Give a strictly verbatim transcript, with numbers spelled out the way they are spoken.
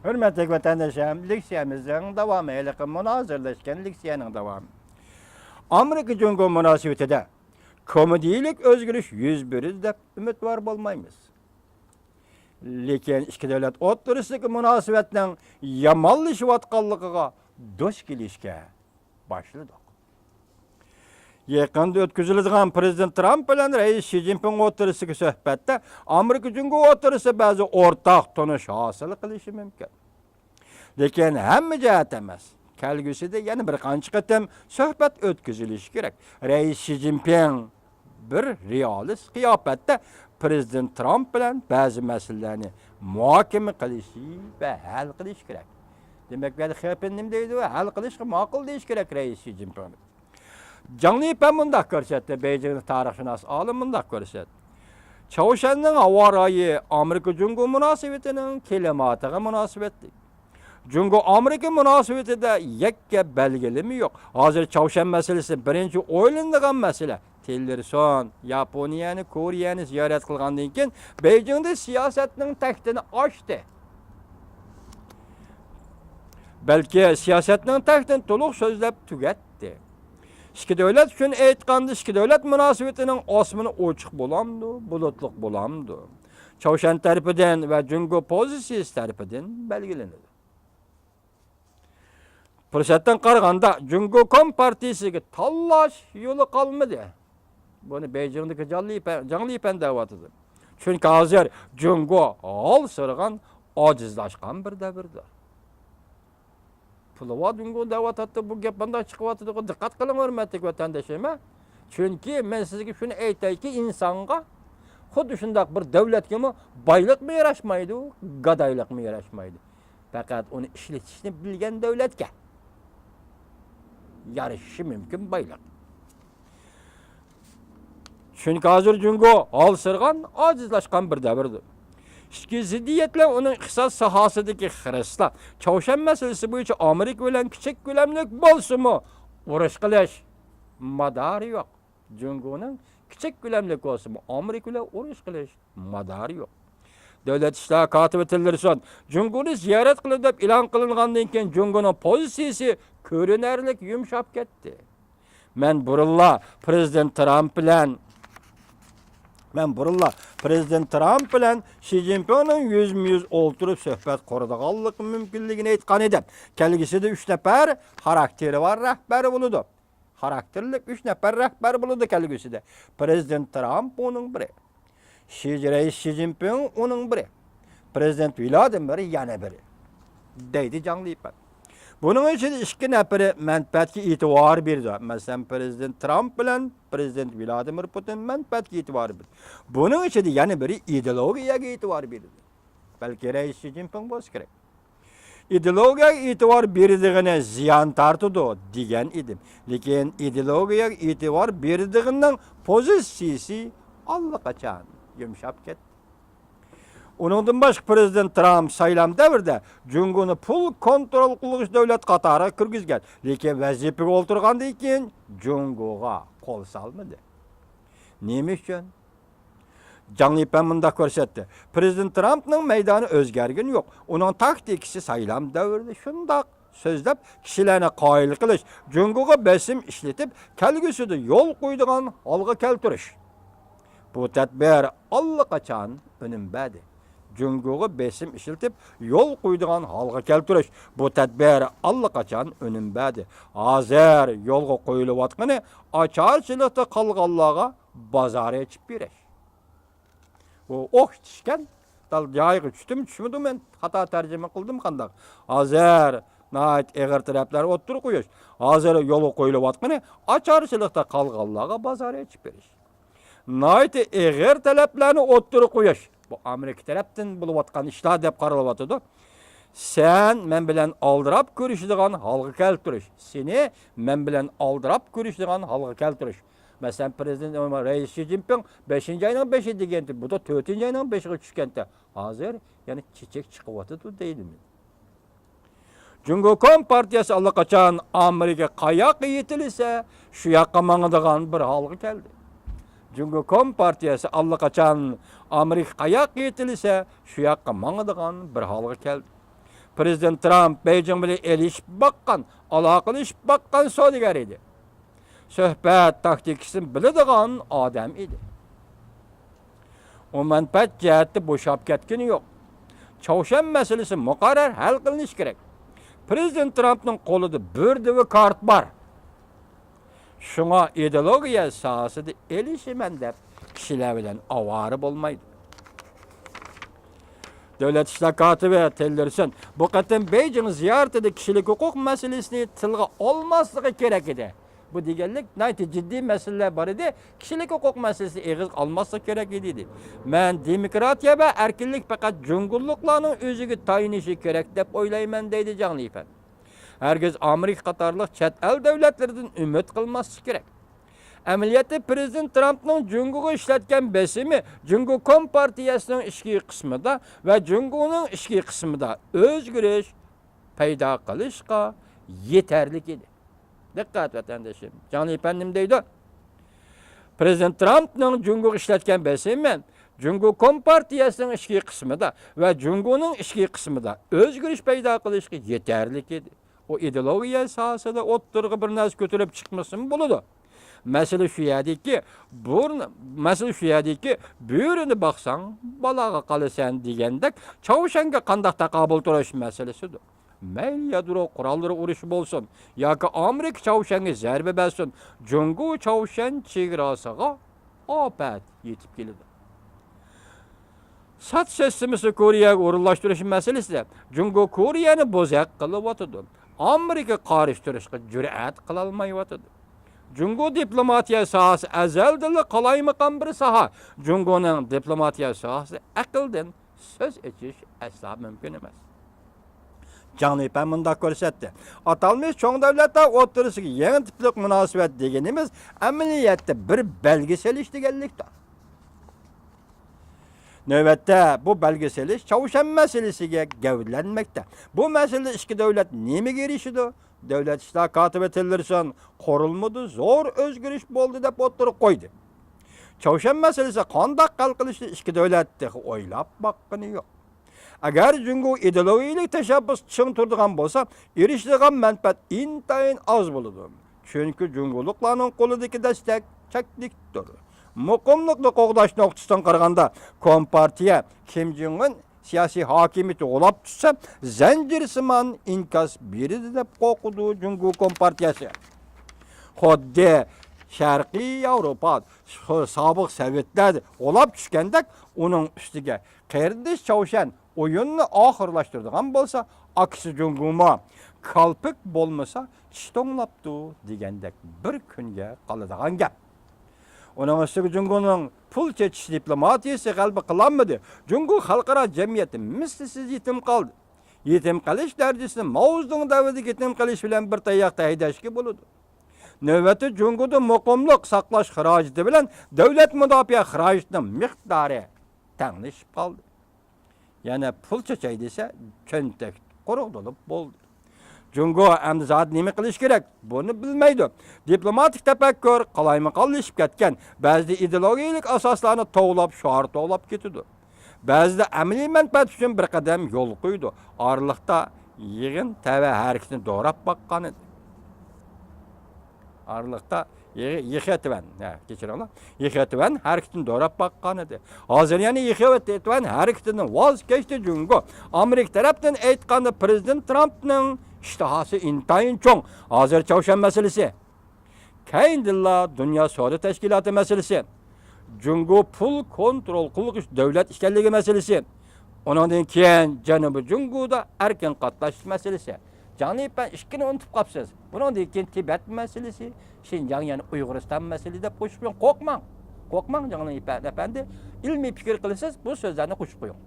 ھۆرمەتلىك ۋەتەنداشلار، لېكسىيەمىزنىڭ داۋامى، ھېلىقى مۇنازىرىلەشكەن لېكسىيەنىڭ داۋامى. ئامېرىكا جۇڭگو مۇناسىۋىتىدە كومېدىيىلىك ئۆزگىرىش يۈز بېرىدۇ دەپ ئۈمىدۋار بولمايمىز. لېكىن ئىككى دۆلەت ئوتتۇرىسىدىكى مۇناسىۋەتنىڭ يامانلىشىۋاتقانلىقىغا دۇچ كېلىشكە باشلىدۇق. يېقىندا ئۆتكۈزۈلىدىغان پىرېزىدېنت ترامپ بىلەن رەئىس شى جىنپىڭ ئوتتۇرىسىدىكى سۆھبەتتە ئامېرىكا جۇڭگو ئوتتۇرىسىدا بەزى ئورتاق تونۇش ھاسىل قىلىشى مۇمكىن. لېكىن ھەممە جەھەت ئەمەس. كەلگۈسىدە يەنە بىر قانچە قېتىم سۆھبەت ئۆتكۈزۈلۈشى كېرەك. رەئىس شى جىنپىڭ بىر رېئالىست قىياپەتتە پىرېزىدېنت ترامپ بىلەن بەزى مەسىلىلەرنى مۇھاكىمە قىلىشى ۋە ھەل قىلىشى كېرەك. دېمەك، بۇ يەردە خېپېن نېمە دەيدۇ؟ ھەل قىلىشقا ماقۇل دېيىش كېرەك رەئىس شى جىنپىڭ. جاڭ لىپەن مۇنداق كۆرسەتتى، بېيجىڭدا تارىخشۇناس ئالىم مۇنداق كۆرسەتتى. چاۋشيەننىڭ ھاۋا رايى ئامېرىكا جۇڭگو مۇناسىۋىتىنىڭ كىلىماتىغا مۇناسىۋەتلىك. جۇڭگو ئامېرىكا مۇناسىۋىتىدە يەككە بەلگىلىمە يوق. ھازىر چاۋشيەن مەسىلىسى بىرىنچى ئويلىنىدىغان مەسىلە. تىلېرسون ياپونىيەنى، كورېيەنى زىيارەت قىلغاندىن كېيىن، بېيجىڭدا سىياسەتنىڭ تەختىنى ئاچتى. بەلكى سىياسەتنىڭ تەختىنى تولۇق سۆزلەپ تۈگەتتى. ئىككى دۆلەت ئۈچۈن ئېيتقاندا، ئىككى دۆلەت مۇناسىۋىتىنىڭ ئاسمىنى ئوچۇق بولامدۇ، بۇلۇتلۇق بولامدۇ؟ چاۋشيەن تەرىپىدىن ۋە جۇڭگو پوزىتسىيىسى تەرىپىدىن بەلگىلىنىدۇ. پۇرسەتتىن قارىغاندا، جۇڭگو كومپارتىيىسىگە تاللاش يولى قالمىدى. بۇنى بېيجىڭدىكى جاڭ لىپەن، جاڭ لىپەن دەۋاتىدۇ. چۈنكى ھازىر جۇڭگو ھالسىرىغان، ئاجىزلاشقان بىر دەۋردە. پۇلى بار جۇڭگو دەۋاتاتتى، بۇ گەپ مۇنداق چىقىۋاتىدۇ. دىققەت قىلىڭ، ھۆرمەتلىك ۋەتەندىشىم، ھە؟ چۈنكى مەن سىزگە شۇنى ئېيتايكى، ئىنسانغا خۇددى شۇنداق بىر دۆلەتكىمۇ بايلىقمۇ ياراشمايدۇ، گادايلىقمۇ ياراشمايدۇ. پەقەت ئۇنى ئىشلىتىشنى بىلگەن دۆلەتكە يارىشىشى مۇمكىن بايلىق. چۈنكى ھازىر جۇڭگو ھالسىرىغان، ئاجىزلاشقان بىر دەۋردۇر. ئىچكى زىددىيەتلەر، ئۇنىڭ ئىقتىساد ساھەسىدىكى خىرىسلار، چاۋشيەن مەسىلىسى بويىچە ئامېرىكا بىلەن كىچىك كۆلەملىك بولسىمۇ ئۇرۇش قىلىش مادارى يوق. جۇڭگونىڭ كىچىك كۆلەملىك بولسىمۇ ئامېرىكا بىلەن ئۇرۇش قىلىش مادارى يوق. دۆلەت ئىشلار كاتىپى تىلېرسون جۇڭگونى زىيارەت قىلدى دەپ ئېلان قىلىنغاندىن كېيىن، جۇڭگونىڭ پوزىتسىيىسى كۆرۈنەرلىك يۇمشاپ كەتتى. مەن بۇرۇنلا پىرېزىدېنت ترامپ بىلەن، مەن بۇرۇنلا پىرېزىدېنت ترامپ بىلەن شى جىنپىڭنىڭ يۈزمۇ يۈز ئولتۇرۇپ سۆھبەت قۇرىدىغانلىقى مۇمكىنلىكىنى ئېيتقان ئىدىم. كەلگۈسىدە ئۈچ نەپەر خاراكتېرى بار رەھبەر بولىدۇ. خاراكتېرلىك ئۈچ نەپەر رەھبەر بولىدۇ كەلگۈسىدە. پىرېزىدېنت ترامپ ئۇنىڭ بىرى. شى، رەئىس شى جىنپىڭ ئۇنىڭ بىرى. پىرېزىدېنت ۋلادىمىر يەنە بىرى، دەيدۇ جاڭ لىپەن. بۇنىڭ ئىچىدە ئىككى نەپىرى مەنپەئەتكە ئېتىبار بېرىدۇ. مەسىلەن، پىرېزىدېنت ترامپ بىلەن پىرېزىدېنت ۋلادىمىر پۇتىن مەنپەئەتكە ئېتىبار بېرىدۇ. بۇنىڭ ئىچىدە يەنە بىرى ئىدېئولوگىيەگە ئېتىبار بېرىدۇ. بەلكى رەئىس شى جىنپىڭ بولسا كېرەك. ئىدېئولوگىيەگە ئېتىبار بېرىدىغىنى زىيان تارتىدۇ دېگەن ئىدىم. لېكىن ئىدېئولوگىيەگە ئېتىبار بېرىدىغىنىنىڭ پوزىتسىيىسى ئاللىقاچان يۇمشاپ كەتتى. ئۇنىڭدىن باشقا، پىرېزىدېنت ترامپ سايلام دەۋرىدە جۇڭگونى پۇل كونترول قىلغۇچ دۆلەت قاتارىغا كىرگۈزگەن، لېكىن ۋەزىپىگە ئولتۇرغاندىن كېيىن جۇڭگوغا قول سالمىدى. نېمە ئۈچۈن؟ جاڭ لىپەن مۇنداق كۆرسەتتى، پىرېزىدېنت ترامپنىڭ مەيدانى ئۆزگەرگىنى يوق. ئۇنىڭ تاكتىكىسى سايلام دەۋرىدە شۇنداق سۆزلەپ، كىشىلەرنى قايىل قىلىش، جۇڭگوغا بېسىم ئىشلىتىپ، كەلگۈسىدە يول قويىدىغان ھالغا كەلتۈرۈش. بۇ تەدبىر ئاللىقاچان ئۈنۈم بەردى. جۇڭگوغا بېسىم ئىشلىتىپ، يول قويىدىغان ھالغا كەلتۈرۈش. بۇ تەدبىر ئاللىقاچان ئۈنۈم بەردى. ھازىر يولغا قويۇلۇۋاتقىنى ئاچارچىلىقتا قالغانلارغا بازار ئېچىپ بېرىش. بۇ ئوخشىتىشكەن. دال جايىغا چۈشتىمۇ، چۈشمىدىمۇ، مەن خاتا تەرجىمە قىلدىم قانداق؟ ھازىر ناھايىتى ئېغىر تەلەپلەر ئوتتۇرىغا قويۇش. ھازىر يولغا قويۇلۇۋاتقىنى ئاچارچىلىقتا قالغانلارغا بازار ئېچىپ بېرىش. ناھايىتى ئېغىر تەلەپلەرنى ئوتتۇرىغا قويۇش. بۇ ئامېرىكا تەرەپتىن بولۇۋاتقان ئىشلار دەپ قارىلىۋاتىدۇ. سەن مەن بىلەن ئالدىراپ كۆرۈشىدىغان ھالغا كەلتۈرۈش. سېنى مەن بىلەن ئالدىراپ كۆرۈشىدىغان ھالغا كەلتۈرۈش. مەسىلەن، پىرېزىدېنت رەئىس شى جىنپىڭ بەشىنچى ئاينىڭ بەشى دېگەنتى، بۇ دا تۆتىنچى ئاينىڭ بەشىگە چۈشكەنتى. ھازىر يەنە چېچەك چىقىۋاتىدۇ دەيدۇ. جۇڭگو كومپارتىيەسى ئاللىقاچان ئامېرىكا قاياققا يېتىلسە، شۇ ياققا ماڭىدىغان بىر ھالغا كەلدى. جۇڭگو كومپارتىيەسى ئاللىقاچان ئامېرىكا قاياققا يېتىلسە، شۇ ياققا ماڭىدىغان بىر ھالغا كەلدى. پرېزىدېنت ترامپ بېيجىڭ بىلەن ئېلىشىپ باققان، ئالاقىلىشىپ باققان سودىگەر ئىدى. سۆھبەت تاكتىكىسىنى بىلىدىغان ئادەم ئىدى. ئۇ مەنپەئەت جەھەتتە بوشاپ كەتكىنى يوق. چاۋشيەن مەسىلىسى مۇقەررەر ھەل قىلىنىشى كېرەك. پرېزىدېنت ترامپنىڭ قولىدا بىر دىۋى كارت بار. شۇڭا ئىدېئولوگىيە ساھەسىدە ئېلىشىمەن دەپ كىشىلەر بىلەن ئاۋارە بولمايدۇ. دۆلەت ئىشلار كاتىپى تىللېرسون بۇ قېتىم بېيجىڭ زىيارىتىدە كىشىلىك ھوقۇق مەسىلىسىنى تىلغا ئالماسلىقى كېرەك ئىدى. بۇ دېگەنلىك ناھايىتى جىددىي مەسىلىلەر بار ئىدى، كىشىلىك ھوقۇق مەسىلىسىنى ئېغىزغا ئالماسلىق كېرەك ئىدى، دېدى. مەن دېموكراتىيە ۋە ئەركىنلىك پەقەت جۇڭگولۇقلارنىڭ ئۆزىگە تايىنىشى كېرەك دەپ ئويلايمەن، دەيدۇ جاڭ لىپەن. ھەرگىز ئامېرىكا قاتارلىق چەت ئەل دۆلەتلىرىدىن ئۈمىد قىلماسلىق كېرەك. ئەمەلىيەتتە پرېزىدېنت ترامپنىڭ جۇڭگوغا ئىشلەتكەن بېسىمى جۇڭگو كومپارتىيەسىنىڭ ئىچكى قىسمىدا ۋە جۇڭگونىڭ ئىچكى قىسمىدا ئۆزگىرىش پەيدا قىلىشقا يېتەرلىك ئىدى. دىققەت، ۋەتەندىشىم. جاڭ لىپەن نېمە دەيدۇ؟ پرېزىدېنت ترامپنىڭ جۇڭگوغا ئىشلەتكەن بېسىمى جۇڭگو كومپارتىيەسىنىڭ ئىچكى قىسمىدا ۋە جۇڭگونىڭ ئىچكى قىسمىدا ئۆزگىرىش پەيدا قىلىشقا يېتەرلىك ئىدى. ئۇ ئىدېئولوگىيە ساھەسىدە ئوتتۇرىغا بىر نەرسە كۆتۈرۈپ چىقمىسىمۇ بولىدۇ. مەسىلە شۇ يەردىكى، بۇرن-، مەسىلە شۇ يەردىكى، بۆرىنى باقساڭ، بالاغا قالىسەن دېگەندەك، چاۋشيەنگە قانداق تاقابىل تۇرۇش مەسىلىسىدۇر. مەيلى يادرو قوراللىرى ئۇرۇشى بولسۇن ياكى ئامېرىكا چاۋشيەنگە زەربە بەرسۇن، جۇڭگو چاۋشيەن چېگراسىغا ئاپەت يېتىپ كېلىدۇ. ساد سىستېمىسىنى كورېيەگە ئورۇنلاشتۇرۇش مەسىلىسىدە جۇڭگو كورېيەنى بوزەك قىلىۋاتىدۇ. ئامېرىكا قارشى تۇرۇشقا جۈرئەت قىلالمايۋاتىدۇ. جۇڭگو دىپلوماتىيە ساھەسى ئەزەلدىنلا قالايمىقان بىر ساھە. جۇڭگونىڭ دىپلوماتىيە ساھەسىدە ئەقىلدىن سۆز ئېچىش ئەسلا مۇمكىن ئەمەس. جاڭ لىپەن مۇنداق كۆرسەتتى، ئاتالمىش چوڭ دۆلەتلەر ئوتتۇرىسىدىكى يېڭى تىپلىق مۇناسىۋەت دېگىنىمىز ئەمەلىيەتتە بىر بەلگە سېلىش دېگەنلىكتۇر. نۆۋەتتە بۇ بەلگە سېلىش چاۋشيەن مەسىلىسىگە گەۋدىلەنمەكتە. بۇ مەسىلىدە ئىككى دۆلەت نېمىگە ئېرىشىدۇ؟ دۆلەت ئىشلار كاتىپى تىللېرسون قۇرۇلمىدا زور ئۆزگىرىش بولدى دەپ ئوتتۇرىغا قويدى. چاۋشيەن مەسىلىسى قانداق ھەل قىلىشنى ئىككى دۆلەت تېخى ئويلاپ باققىنى يوق. ئەگەر جۇڭگو ئىدېئولوگىيەلىك تەشەببۇس چىڭ تۇرىدىغان بولسا، ئېرىشىدىغان مەنپەئەت ئىنتايىن ئاز بولىدۇ. چۈنكى جۇڭگولۇقلارنىڭ قولىدىكى دەستەك چەكلىكتۇر. مۇقىملىقنى قوغداش نۇقتىسىدىن قارىغاندا، كومپارتىيە كىم جىڭ ئۇن سىياسىي ھاكىمىيىتى غۇلاپ چۈشسە، زەنجىرسىمان ئىنكاس بېرىدۇ دەپ قورقىدۇ جۇڭگو كومپارتىيەسى. خۇددى شەرقىي ياۋروپا، سابىق سوۋېتلەر غۇلاپ چۈشكەندەك، ئۇنىڭ ئۈستىگە قېرىندىشى چاۋشيەن ئويۇننى ئاخىرلاشتۇرىدىغان بولسا، ئاكىسى جۇڭگومۇ كالپۇك بولمىسا چىش توڭلاپتۇ دېگەندەك بىر كۈنگە قالىدىغان گەپ. ئۇنىڭ ئۈستىگە جۇڭگونىڭ پۇل چېچىش دىپلوماتىيىسى غەلىبە قىلالمىدى. جۇڭگو خەلقئارا جەمئىيەتتە مىسلىسىز يېتىم قالدى. يېتىم قېلىش دەرىجىسىنى ماۋزېدۇڭ دەۋرىدىكى يېتىم قېلىش بىلەن بىر تاياقتا ھەيدەشكە بولىدۇ. نۆۋەتتە جۇڭگودا مۇقىملىق ساقلاش خىراجىتى بىلەن دۆلەت مۇداپىئە خىراجىتىنىڭ مىقدارى تەڭلىشىپ قالدى. يەنە پۇل چاچاي دېسە، چۆنتەك قۇرۇق بولۇپ بولدى. جۇڭگو ئەمدى زادى نېمە قىلىش كېرەك؟ بۇنى بىلمەيدۇ. دىپلوماتىك تەپەككۇر قالايمىقانلىشىپ كەتكەن، بەزىدە ئىدېئولوگىيەلىك ئاساسلارنى توۋلاپ، شوئار توۋلاپ كېتىدۇ. بەزىدە ئەمەلىي مەنپەئەت ئۈچۈن بىر قەدەم يول قويىدۇ. ئارىلىقتا يىغىن تەۋە ھەرىكىتىنى دوراپ باققان ئىدى. ئارىلىقتا يىغ-، يىخې تۈەن، ھە، كەچۈرۈڭلار، يىخې تۈەن ھەرىكىتىنى دوراپ باققان ئىدى. ھازىر يەنە يىخې تۈەن ھەرىكىتىدىن ۋاز كەچتى جۇڭگو. ئامېرىكا تەرەپتىن ئېيتقاندا، پرېزىدېنت ترامپنىڭ ئىشتىھاسى ئىنتايىن چوڭ. ھازىر چاۋشيەن مەسىلىسى، كەينىدىنلا دۇنيا سودا تەشكىلاتى مەسىلىسى، جۇڭگو پۇل كونترول قىلغۇچ دۆلەت ئىكەنلىكى مەسىلىسى، ئۇنىڭدىن كېيىن جەنۇبىي جۇڭگودا ئەركىن قاتناش مەسىلىسى. جاڭ لىپەن ئىككىنى ئۇنتۇپ قاپسىز. بۇنىڭدىن كېيىن تىبەت مەسىلىسى، شىنجاڭ يەنە ئۇيغۇرىستان مەسىلىسى دەپ قوشۇپ قويۇڭ. قورقماڭ. قورقماڭ جاڭ لىپەن ئەپەندى. ئىلمىي پىكىر قىلىسىز، بۇ سۆزلەرنى قوشۇپ قويۇڭ.